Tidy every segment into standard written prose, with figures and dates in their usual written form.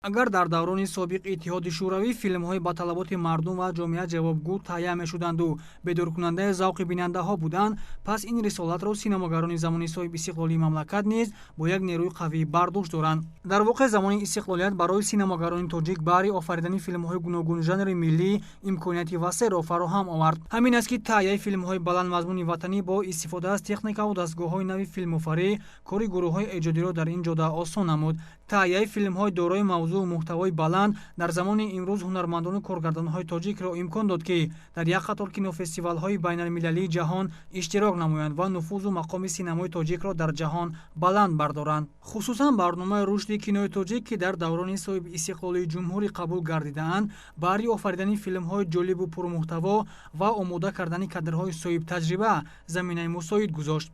Агар дар даврони собиқ Иттиҳоди Шӯравӣ филмҳои ба талаботи мардум ва ҷомеа ҷавобгӯ таҳия мешуданду бедоркунандаи завқи бинандаҳо буданд, пас ин рисолатро синамогарони замони соҳибистиқлолии мамлакат низ бо як нерӯи қавӣ бар дӯш доранд. Дар воқеъ, замони истиқлолият барои синамогарони тоҷик баҳри офаридани филмҳои гуногунжанри миллӣ имконияти васеъро фароҳам овард. Ҳамин аст, ки таҳияи филмҳои баландмазмуни ватанӣ бо истифода аз техникаву дастгоҳҳои нави филмофарӣ кори гурӯҳҳои эҷодиро дар ин ҷода осон намуд. Таҳияи филмҳои дорои мавзӯу муҳтавои баланд дар замони имрӯз ҳунармандону коргардонҳои тоҷикро имкон дод, ки дар як қатор кинофестивалҳои байналмилалии ҷаҳон иштирок намоянд ва нуфузу мақоми синамои тоҷикро дар ҷаҳон баланд бардоранд. Хусусан барномаи рушди кинои тоҷик, ки дар даврони соҳибистиқлолии ҷумҳурӣ қабул гардидаанд, баҳри офаридани филмҳои ҷолибу пурмуҳтаво ва омода кардани кадрҳои соҳибтаҷриба заминаи мусоид гузошт.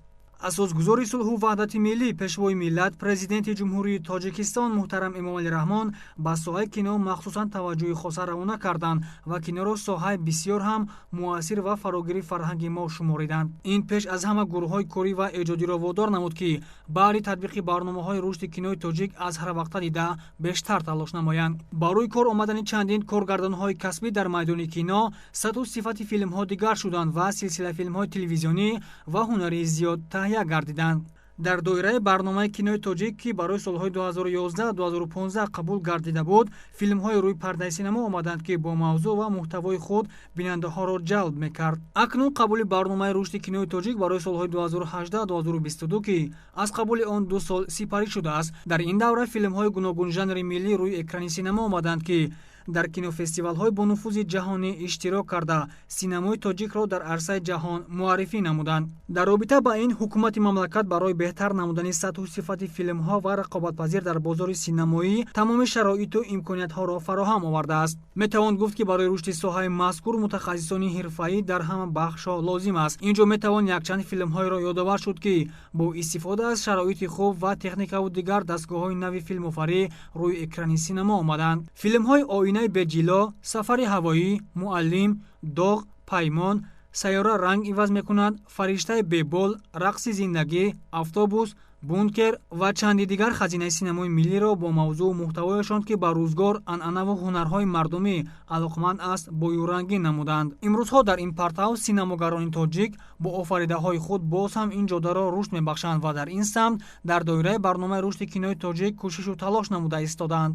Асосгузори сулҳу ваҳдати миллӣ, Пешвои миллат, Президенти Ҷумҳурии Тоҷикистон муҳтарам Эмомалӣ Раҳмон ба соҳаи кино махсусан таваҷҷӯҳи хоса равона карданд ва киноро соҳаи бисёр ҳам муассир ва фарогири фарҳанги мо шумориданд. Ин пеш аз ҳама гурӯҳҳои корӣ ва эҷодиро водор намуд, ки баҳри татбиқи барномаҳои рушди кинои тоҷик аз ҳар вақта дида бештар талош намоянд. Ба рӯи кор омадани чандин коргардонҳои касбӣ дар майдони кино сатҳу сифати филмҳо дигар шуданд ва силсилафилмҳои телевизионӣ ва ҳунарии зиёд таҳия гардиданд. Дар доираи барномаи кинои тоҷик, ки барои солҳои 2011-2015 қабул гардида буд, филмҳои рӯи пардаи синамо омаданд, ки бо мавзӯъ ва муҳтавои худ бинандаҳоро ҷалб мекард. Акнун қабули барномаи рушди кинои тоҷик барои солҳои 2018-2022, ки аз қабули он 2 сол сипарӣ шудааст, дар ин давра филмҳои гуногунжанри миллӣ рӯи экрани синамо омаданд, ки дар кинофестивалҳои бонуфузи ҷаҳонӣ иштирок карда, синамои тоҷикро дар арсаи ҷаҳон муаррифӣ намуданд. Дар робита ба ин, ҳукумати мамлакат барои беҳтар намудани сатҳу сифати филмҳо ва рақобатпазир дар бозори синамоӣ тамоми шароиту имкониятҳоро фароҳам овардааст. Метавон гуфт, ки барои рушди соҳаи мазкур мутахассисони ҳирфаӣ дар ҳама бахшҳо лозим аст. Ин ҷо метавон якчанд филмҳоеро ёдовар шуд, ки бо истифода аз шароити хуб ва техникаву дигар дастгоҳҳои нави филмофарӣ рӯи экрани синамо омаданд. Филмҳои «Оинаи беҷило», «Сафари ҳавоӣ», «Муаллим», «Доғ», «Паймон», «Сайёра ранг иваз мекунад», «Фариштаи бебол», «Рақси зиндагӣ», «Автобус», «Бункер» ва чанди дигар хазинаи синамои миллиро бо мавзӯу муҳтавояшон, ки ба рӯзгор, анъанаву ҳунарҳои мардумӣ алоқаманд аст, боюрангин намуданд. Имрӯзҳо дар ин партав синамогарони тоҷик бо офаридаҳои худ боз ҳам ин ҷодаро рушд мебахшанд ва дар ин самт дар доираи барномаи рушди кинои тоҷик кӯшишу талош намуда истодаанд.